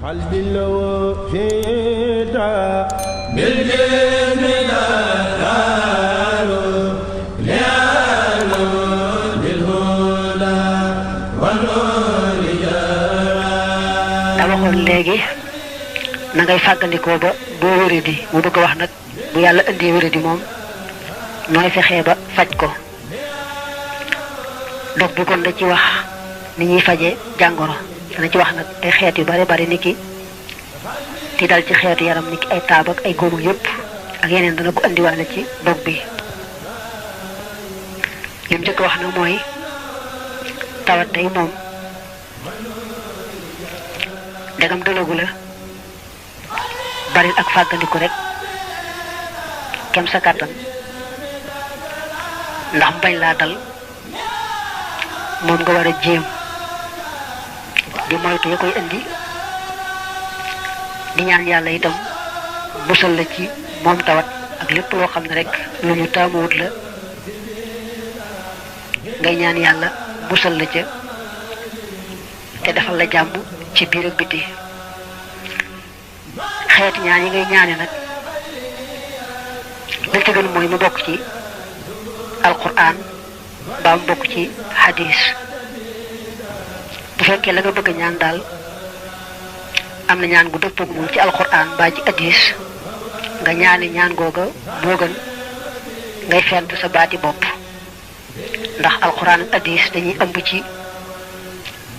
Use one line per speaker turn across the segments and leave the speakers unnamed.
قلبي لو فيدا بالجسم لا دارو لأنه للهدى والنور جرى.
dama waxoon léegi na ngay fàggandikoo ba boo wéradi mu bëgg a wax nag bu yàlla indee wéradi moom nooy fexee ba faj ko. dog bi kon da ci wax ni ñuy faje jàngoro dana ci wax nag ay xeet yu bare bare niki ti dal ci xeetu yaram niki ay taab ak ay góom yëpp ak yeneen dana ko andiwaale ci dog bi. lim njëkk wax nag mooy tawat day moom dagam dalagu la bari ak fàggandiku rek kem sa kàttan ndax bañ laa dal moom nga war a jéem di moytu ya koy indi di ñaan yàlla itam musal la ci moom tawat ak lépp loo xam ne rek lu ñu taamuwut la ngay ñaan yàlla musal la ca te defal la jàmm ci biir ak biti. xeeti ñaan yi ngay ñaane nag la ci gën mooy mu bokk ci alquran ba mu bokk ci hadis. bu fekkee la nga bëgg ñaan daal am na ñaan gu dëppoo moom ci alquran ba ci hadis nga ñaani ñaan googa moo gën ngay fent sa baati bopp ndax alquran ak hadis dañuy ëmb ci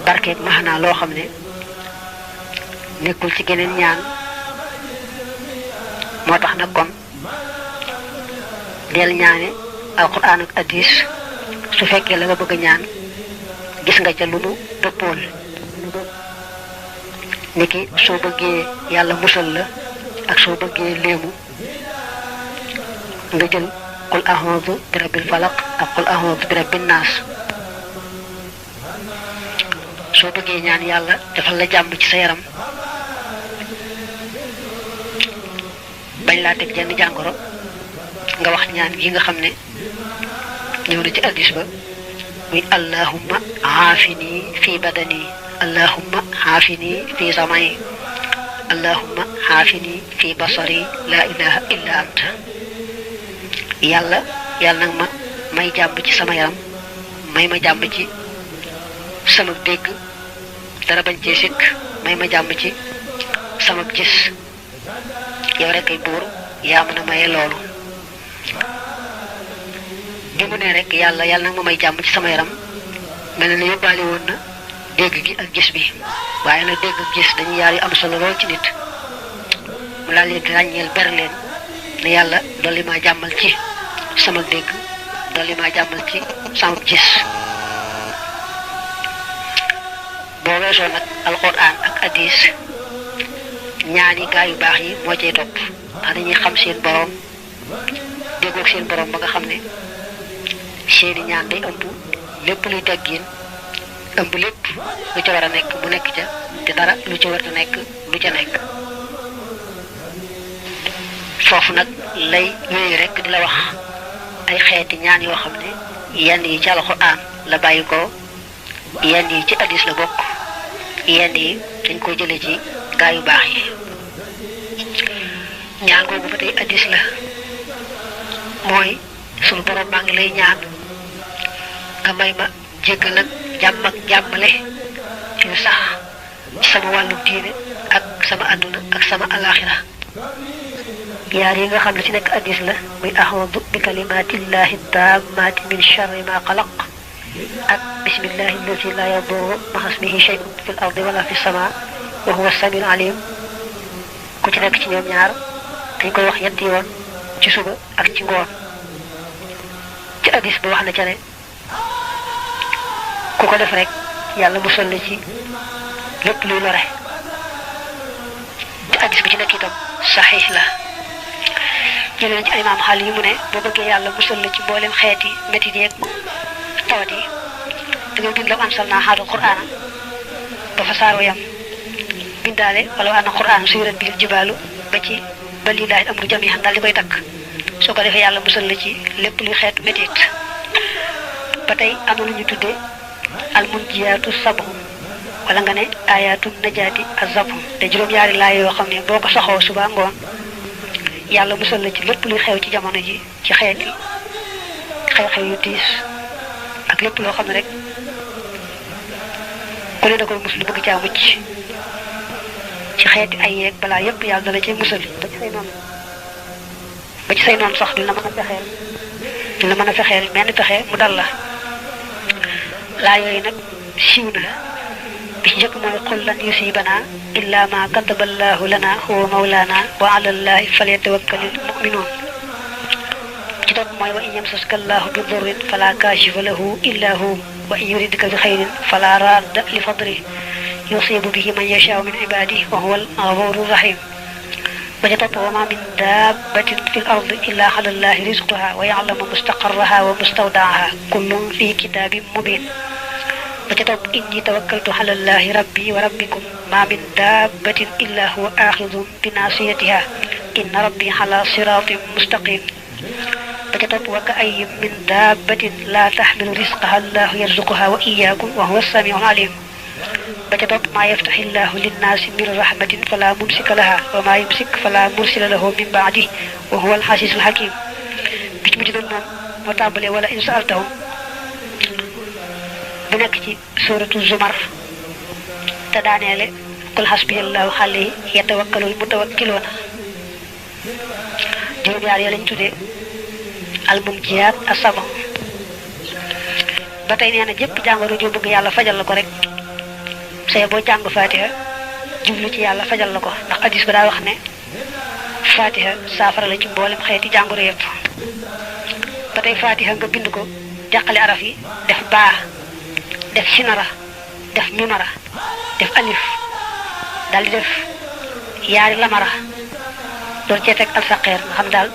barkeeg maxanaa loo xam ne nekkul ci geneen ñaan. moo tax nag kon del ñaane alquran ak hadis su fekkee la nga bëgg a ñaan gis nga ca lu nu dëppool niki soo bëggee yàlla musal la ak soo bëggee léemu nga jël qul a'udhu bi rabbil falaq ak qul a'udhu bi rabbin nas. soo bëggee ñaan yàlla defal la jàmm ci sa yaram bañ laa teg jenn jàngoro nga wax ñaan gi nga xam ne ñëw na ci hadis ba muy allahumma aafini fi badani allahumma aafini fi samai allahumma aafini fi basari la ilaha illa anta. yàlla nag ma may jàmm ci sama yaram may ma jàmm ci sama dégg dara bañ cee sikk may ma jàmm ci sama gis yow rek ay buur yaa mën a maye loolu. bi mu ne rek yàlla nag ma may jàmm ci sama yaram mel na ne yóbbaale woon na dégg gi ak gis bi waaye nag dégg ak gis dañuy yaar yu am solo lool ci nit mu laa leen di ràññeel ber leen ne yàlla dolli maa jàmmal ci sama dégg dolli maa jàmmal ci sama gis. boo weesoo nag alquran ak hadis ñaani gaa yu baax yi moo cay topp ndax dañuy xam seen borom déggoog seen borom ba nga xam ne seeni ñaan day ëmb lépp luy teggin ëmb lépp lu ca war a nekk mu nekk ca te dara lu ca war a nekk lu ca nekk. foofu nag lay yooyu rek di la wax ay xeeti ñaan yoo xam ne yenn yi ci alxuraan la bàyyi ko yenn yi ci hadis la bokk yenn yi dañ ko jële ci gaa yu baax yi. ñaan googu ba tey hadis la mooy sunu borom maa ngi lay ñaan nga may ma jéggal ak jàmm ak jàmmale yu sax ci sama wàllu diine ak sama àdduna ak sama alaxira. yaar yi nga xam ne ci nekk hadis la muy a'udhu bi kalimatillahi tammati min sharri ma xalaq ak bismillahi allati la yadurru ma'a ismihi shay'un fil ardi wala fis sama wa huwa as-sami'ul alim. ku ci nekk ci ñoom ñaar dañ koy wax ñetti yoon ci suba ak ci ngoon. ci hadis ba wax na ca ne ku ko def rek yàlla musal la ci lépp luy lore. ci hadis bi ci nekk itam saxiix la. jëlee nañ ci imaam xaal yi mu ne boo bëggee yàlla musal la ci mboolem xeeti métit yeeg tawat yi da ngay bind law anzalnaa haadal qur'aana ba fa saaro yam bindaale wala anna qur'aan suyirat bil jibaalu ba ci ba lillaahi amru jamii'an daal di koy takk soo ko defee yàlla musal la ci lépp luy xeetu métit. ba tey am na lu ñu tuddee almunjiyaatu sab'u wala nga ne ayatun najaati azzabu te juróom-ñaari laay yoo xam ne boo ko saxoo suba ngoon yàlla musal la ci lépp luy xew ci jamono ji ci xeeti xew-xew yu tiis ak lépp loo xam ne rek ku ne da koy muslu bëgg caa mucc ci xeeti ay yeeg balaa yépp yàlla dala cay musal ba ci say noonu sax dina mën a fexeel menn pexe mu dal la laa yooyu nag siiw na bi ci njëkk mooy qul lan yusibana illa ma kataba allahu lana huwa mawlana wa ala allahi falyatawakkalil mu'minun ci topp mooy wa in yamsaska allahu bi durrin fala kashifa lahu illa hu wa in yuridka bi xayrin fala radda li fadli yusibu bihi man yashau min ibadihi wa huwa al-ghafuru rahim ba ca topp wa ma min dabbatin fi l ardi illa ala allahi rizquha wa ya'lamu mustaqarraha wa mustawdaaha kullun fi kitabin mubin ba ca topp inni tawakkaltu ala allahi rabbi wa rabbikum ma min dabbatin illa huwa axidun bi nasiyatiha inna rabbi ala siratin mustaqim ba ca topp wa ka ayyin min dabbatin la taxmilu risqaha allahu yarzuquha wa iyyakum wa huwa as-samiu alim ba ca topp maa yaftaxi llahu linnaasi min rahmatin fala mumsika laha wa maa yumsik fala mursila lahu min baadi wa huwa alxasiisu alxakim bi ci mujj doon moom moo tàmbalee wala in saaltahum bu nekk ci suratu zumar te daaneele qul xasbiyallahu alayhi yatawakkalul mutawakkiluuna juróom-ñaar ya lañ tuddee almumjiyaat asaba ba tey nee na jëpp jàngoro joo bëgg yàlla fajal la ko rek say boo jàng fatiha jublu ci yàlla fajal la ko ndax hadis ba daa wax ne fatiha saafara la ci mboolem xeeti jàngoro yëpp ba tey fatiha nga bind ko jàqale araf yi def baa def sinara def mimara def alif daal di def yaari lamara loolu cee teg alfaqeer nga xam daal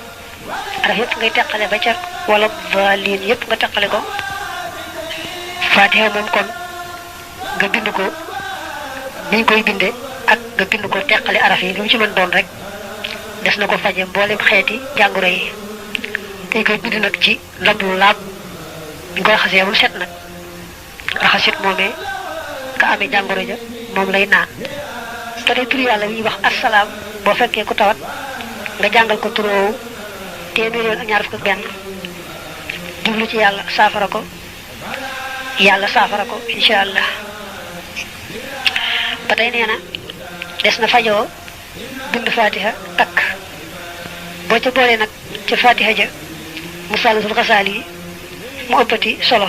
araf yëpp ngay teqale ba ca wala daalin yëpp nga teqale ko fatiha moom kon nga bind ko niñ koy binde ak nga bind ko teqale araf yi lu mu ci mën doon rek des na ko faje mboolem xeeti jàngoro yi te koy bind nag ci ndab lu laab ñu ko raxasee mu set nag raxasit moomee ka amee jàngoro ja moom lay naan te day tur yàlla ñuy wax assalaam boo fekkee ku tawat nga jàngal ko turoowu téeméer yoon ak ñaar fukk ak benn jublu ci yàlla saafara ko incha allah ba tey nee na des na fajoo bind fatiha takk boo ca boolee nag ca fatiha ja musallasul xasaal yi mu ëppati solo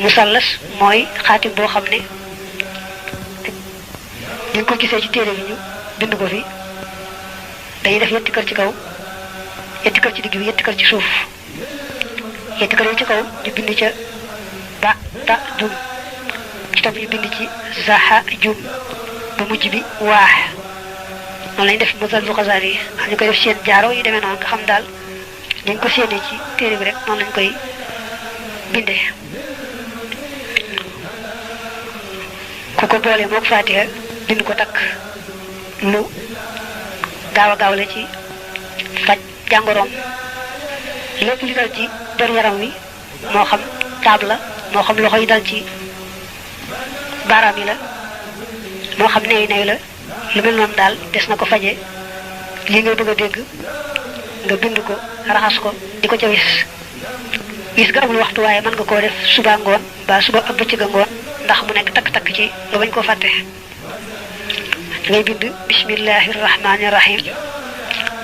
musallas mooy xaatim boo xam ne ñu ngi ko gisee ci téere bi ñu bind ko fi dañuy def yetti kër ci kaw yetti kër ci digg bi yetti kër ci suuf yetti kër yi ci kaw ñu bind ca ba ta jum ci topp ñu bind ci zaha jum ba mujj bi waax noonu lañ def musallasul xasaal yi xam ñu koy def seen jaaro yu demee noonu nga xam daal dañ ko séenee ci téere bi rek noonu lañ koy bindee ku ko boole mook fatiha bind ko takk lu gaaw a gaaw la ci faj jàngoroom lépp li dal ci der yaram wi moo xam taab la moo xam loxo yi dal ci baaraam yi la moo xam neew la lu mel noonu daal des na ko faje lii ngay bëgg a dégg nga bind ko raxas ko di ko ca wis nga amul waxtu waaye mën nga koo def suba ngoon ba suba ak bëccëg a ngoon ndax mu nekk takk-takk ci nga bañ koo fàtte ngay bind bismillahi rahmani rahim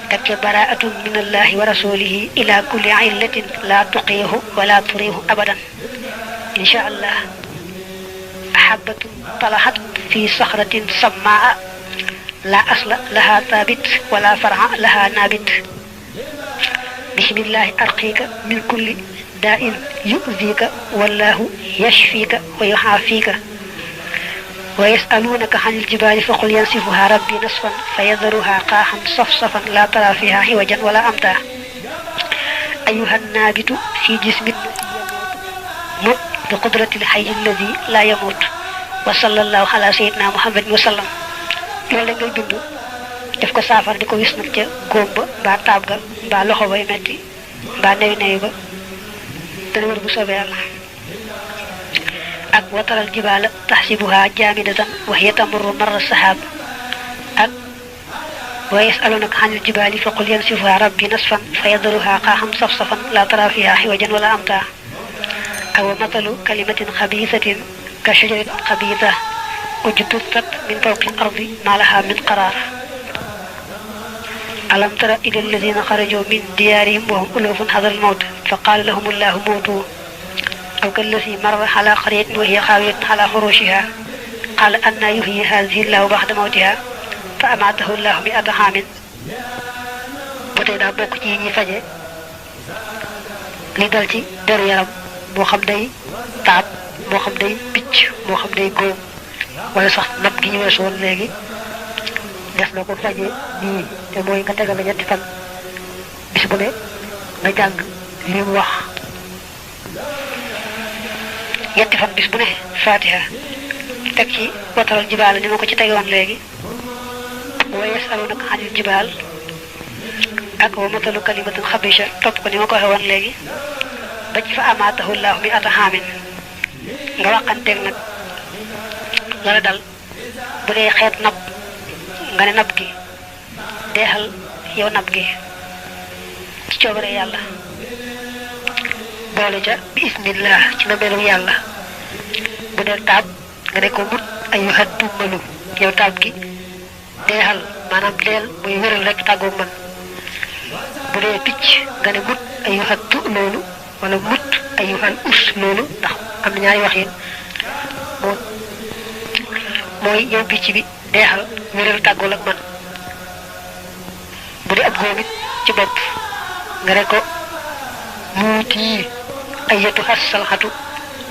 teg ca baraatun min allahi wa rasulihi ila kulli illatin la tuqiihu wala turiihu abadan insha allah ahabatun talahat fi saxratin sammaa la asla laha taabit wala far'a laha naabit bismillahi arqiika min kulli daa'in yu'dika wallahu yashfika wa yu'afika wa yas'alunaka 'anil jibali faqul yansifuha rabbi nasfan fayadharuha qaahan safsafan la tara fiha 'iwajan wala amta ayyuha an-nabitu fi jismin mut bi qudratil hayy alladhi la yamut wa sallallahu ala sayyidina muhammadin wa sallam loolu la ngay bind def ko saafara di ko wis nag ca góom ba mbaa taab ga mbaa loxo bay metti mbaa newi ba dana wër bu soobee yàlla ak wataral jibaala taxsibuha jaamidatan wa hiya tamurru marra saxaab ak wa yasalunaka anil jibaali fa qul yansifuha rabbi nasfan fa yadruha qaaxan safsafan la tara fiha xiwajan wala amta aw matalu kalimatin xabiisatin ka shajaratin xabiisa ujtutat min fawqi al-ardi ma laha min qaraar alam tara ila alladina xaraju min diyaarihim wa hum ulufun hadar al-mawt fa qaala lahum allahu muutu aw kallasi marra ala qaryatin wa hiya xaawiyatun ala xurushiha qaala anna yuhyi haadihi llahu baxda mawtiha fa amaatahu llahu mi'ata aamin ba tey daa bokk ci yi ñuy faje li dal ci deru yaram moo xam day taab moo xam day picc moo xam day góom wala sax nab gi ñu weesu woon léegi des na ko faje nii te mooy nga tegal la ñetti fan bis bu ne nga jàng li mu wax ñetti fan bis bu ne fatiha teg ci wataral jibaal ni ma ko ci tegoon léegi wa yasalunaka anil jibaal ak wa matalu kalimatin xabisha topp ko ni ma ko waxee woon léegi ba ci fa amaatahu llahu mi'ata aamin nga waxanteeg nag la la dal bu dee xeet nab nga ne nab gi deexal yow nab gi ci coobare yàlla boole ca bi ismillah ci na melu yàlla bu dee taab nga ne ko mut ayyuha dummalu yow taab gi deexal maanaam deel muy wéral rek tàggoog man bu dee picc nga ne mut ayyuha tu loolu wala mut ayyuhal us loolu ndax am na ñaari wax yéen mooy yow picc bi deexal wéral tàggool ak man bu dee ab góomit ci bopp nga ne ko muuti ayatu xassalxatu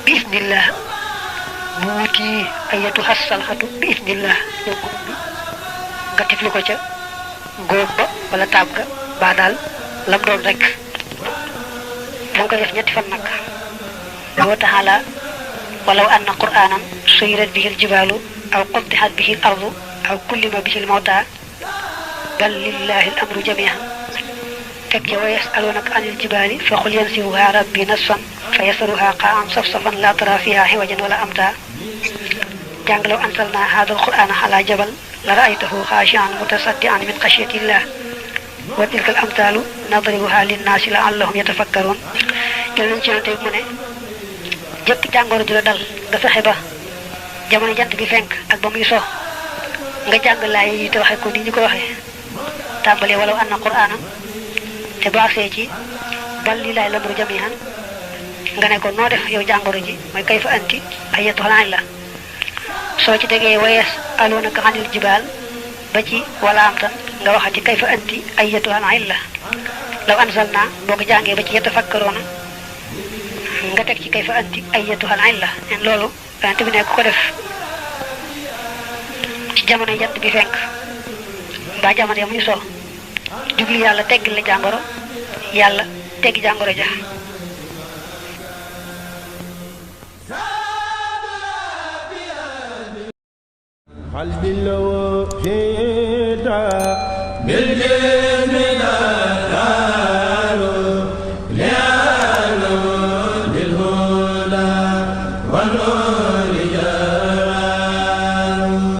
bi isnillah muuti ayatu xassalxatu bi isnillah yow góom bi nga tifli ko ca góom ba wala taab ga baa daal lam doon rek moo koy def ñetti fan nag wa taala walaw anna qur'anan suyirat bihi al-jibaalu aw quttihat bihi al-ardu aw kullima bihi al-mawta bal lillahi al-amru jami'an teg ca wa yasalunaka anil jibaali fa qul yansifuha rabbi nasfan fa yasaruha qa'an safsafan la tara fiha hiwajan wala amta jàng law anzalna hadha al-qur'ana ala jabal la ra'aytahu khashi'an mutasaddi'an min khashyatillah wa tilka al-amthalu nadribuha lin-nasi la'allahum yatafakkarun jël nañ ci yonte mu ne jëpp jàngoro ju la dal nga fexe ba jamono jant bi fenk ak ba muy so nga jàng laay yi te waxe ko ni ñu ko waxee tàmbalee walaw anna qur'ana te baaxee ci bal lillahi lamru jami'an nga ne ko noo def yow jàngoro ji mooy kayfa anti ayyatuhal illa soo ci tegee wayes alunaka anil jibaal ba ci wala am tan nga waxati kayfa anti ayyatuhal illa law anzalna boo ko jàngee ba ci yatafakkaruna nga teg ci kayfa anti ayyatuhal illa en loolu yonent bi ne ku ko def ci jamono jant bi fenk mbaa jamono ya muy so jubli yàlla teggil la jàngoro yàlla teggi jàngoro ja
qalbi law fiita bil